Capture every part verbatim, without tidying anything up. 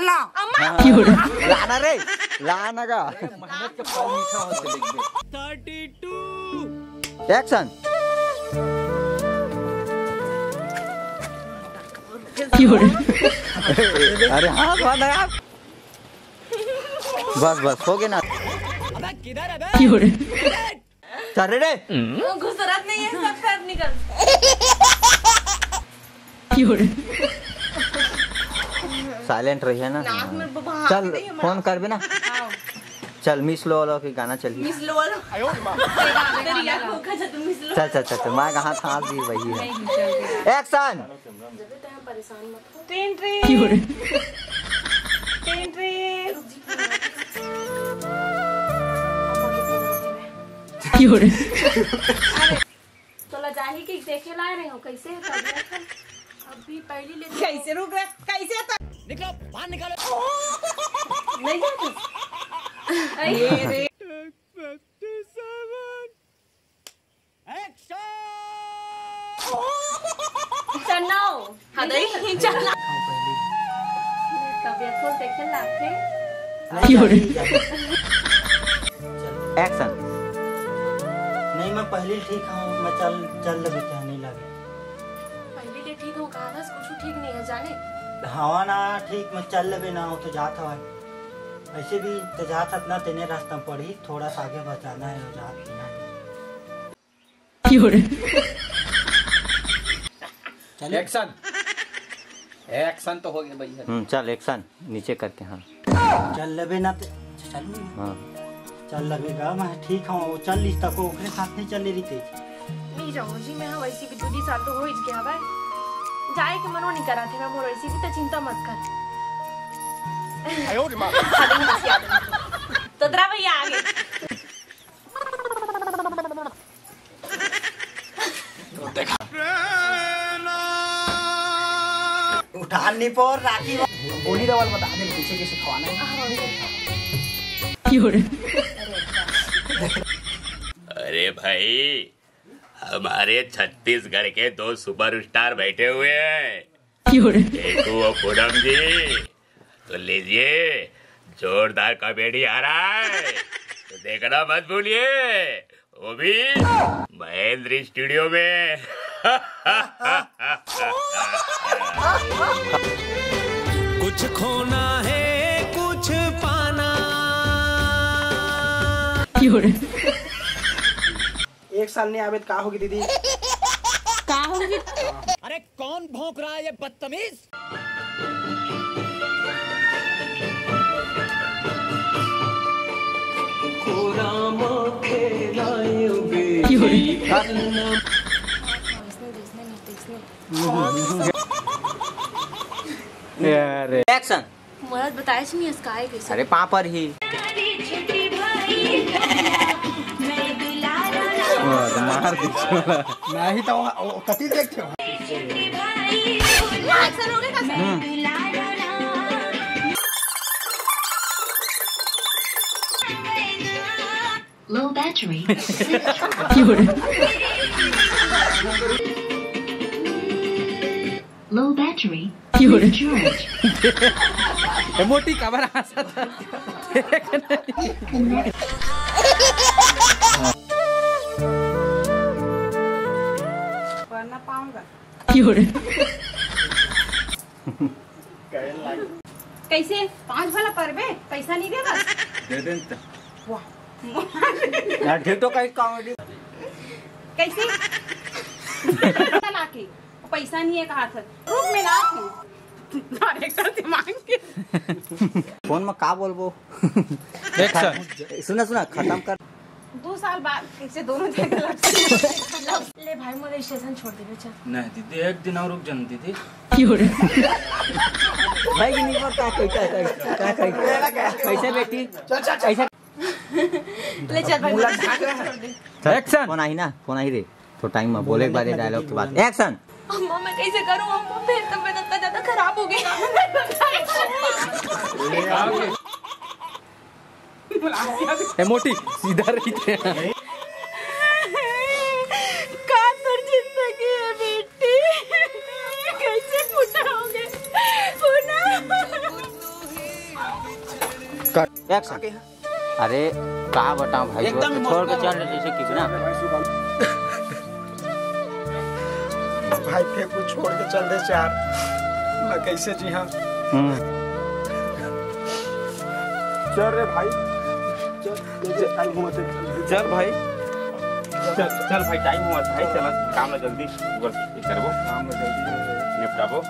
अम्मा। हाँ, लाना रे, लाना का। मेहनत के फल मीठा होथे, देख बे। एक्शन। अरे हाँ, हाँ, यार। बस बस, हो गया ना। चल रे। घुसरत नहीं है, सब कर निकल। साइलेंट रहिए ना। नाक में बबा चल, हाथ नहीं है फोन हमारा। करबे ना। हाँ। चल, मिस लो वाला के गाना चलिए। मिस लो वाला। तेरी याद होगा जब तुम मिस लो। चल चल चल चल, मैं कहाँ था भी वही है। एक्शन। जब तक परेशान मत हो। Train, train. Train, train. तोला जाही कि देखे ला रहे हो, कैसे है तबियत? अभी पहली ले कैसे रुक रहे, कैसे तो निकलो, बाहर निकालो। नहीं जाते। अरे। चन्ना हो। हाँ, दही, चन्ना। तबियत को देखे लाते। एक्शन। नहीं, मैं पहले ठीक हूँ, मैं चल, चल लगे, क्या नहीं लगे। पहले ले ठीक हो, कहा था कुछ ठीक नहीं है, जाने। हवा ना ठीक, मैं चल लगे ना हो तो जात हवा। ऐसे भी तो जात हत ना, तेने रास्ता में पड़ी, थोड़ा सा आगे बचाना है, जात नहीं है। चल। एक्शन। एक्शन तो हो गया भैया। हम्म, चल, एक्शन नीचे करके, हाँ। चल लेबे ना ते, चल। हाँ। चल लेबे गा, मैं ठीक हूँ, वो चल लिस तको, ओकरे साथ नहीं चले रहिते। नहीं जाऊँ जी, मैं वैसे भी दो तीन साल तो हो ही गया भाई। जाए के मनो नहीं करा थे, मैं मोर वैसे भी तो चिंता मत कर। आयो रे माँ। तो तेरा भैया आगे। उठान नहीं पोर राखी। गोली दवाल बता दे, कैसे कैसे खवाना है। अरे भाई, हमारे छत्तीसगढ़ के दो सुपरस्टार बैठे हुए हैं, टेकू और पूनम जी। तो लीजिए, जोरदार कॉमेडी आ रहा है, तो देखना मत भूलिए, वो भी महेंद्र स्टूडियो में। कुछ खोना है, कुछ पाना। एक साल नहीं आवे तो का होगी दीदी? का होगी? अरे कौन भौंक रहा है ये बदतमीज? एक्शन। मोला बताएच नहीं इसका आए कैसे। अरे पापड़ ही। मार दी। नहीं तो वो, वो कति देखते हो। एक्शन हो गया। हम्म। Low battery. Low battery. Charge. ए मोटी काबर हंसत हे? पढ़ना पाऊंगा। कैसे? पाँच वाला परबे, पैसा नहीं देगा। दे दे न त। वाह। यार, ठीक तो कहीं कॉमेडी। कैसे? लाके, पैसा नहीं है कहा था। रुक, मैं लात हूँ। डायरेक्टर से मांग के। फोन में का बोलबो? एक्शन। सुना, सुना, खत्म कर। दो साल बाद फिर से दोनों जने लव, लव। ले भाई, मोला स्टेशन छोड़ देबे, चल। नहीं दीदी, एक दिन और रुक जान दीदी। भाई की नहीं पता कोई क्या, क्या, क्या, क्या, कैसे बेटी? चल, चल, चल। कैसे? ले चल भाई, मोला छोड़ दे। एक्शन। फोन आई ना, फोन आई रे। तो टाइम में बोले एक बार ये डायलॉग के बाद। एक्शन। अम्मा, मैं कैसे करूँ अम्मा, मेरी तबीयत इतना ज्यादा खराब हो गई। ए मोटी, सीधा रहिथे। का तोर जिंदगी है बेटी, कैसे फुटा हो गए, फुटा। एक्शन। अरे, का बताऊं भाई, एकदम छोड़ के emotional। चल रहे जैसे कि ना। भाई, फेंकू, छोड़ के चल दे यार, मैं कैसे जी हाँ। हम्म। चल रे भाई, चल, चल, टाइम हुआ तो चल। चल भाई, चल, चल भाई, टाइम हुआ था, चल, काम में जल्दी, ये करबो, काम में जल्दी निपटाबो।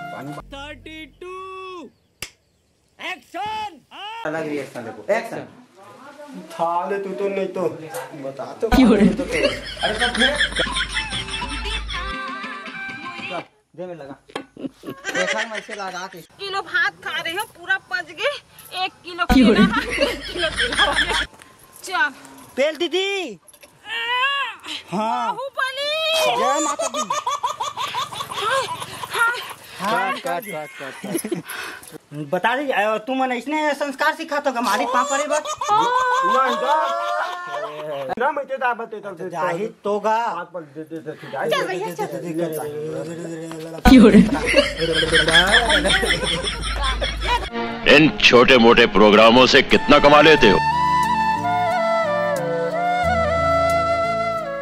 अलग रिएक्शन देखो, एक्शन। थाले तू तो नहीं तो बता तो। क्यों रे? अरे तो फिर दे में लगा। देखा मैं इसे लगा के। किलो भात खा रहे हो, पूरा पच गए। एक किलो क्यों रे? केला है, एक किलो केला हो गया। चल। पेल दीदी। हाँ। बाहुबली। जय माता दी। हाँ। काट, काट, काट, काट, काट। बता दी, अ, तुमन इसने संस्कार सिखात हो का? मारी पाँव परे बा। नहीं तो। ना, मैं तेरा बते तो जाही तो गा। हाथ पर दे, दे, दे, दे, चल भैया, चल। इन छोटे मोटे प्रोग्रामों से कितना कमा लेते हो?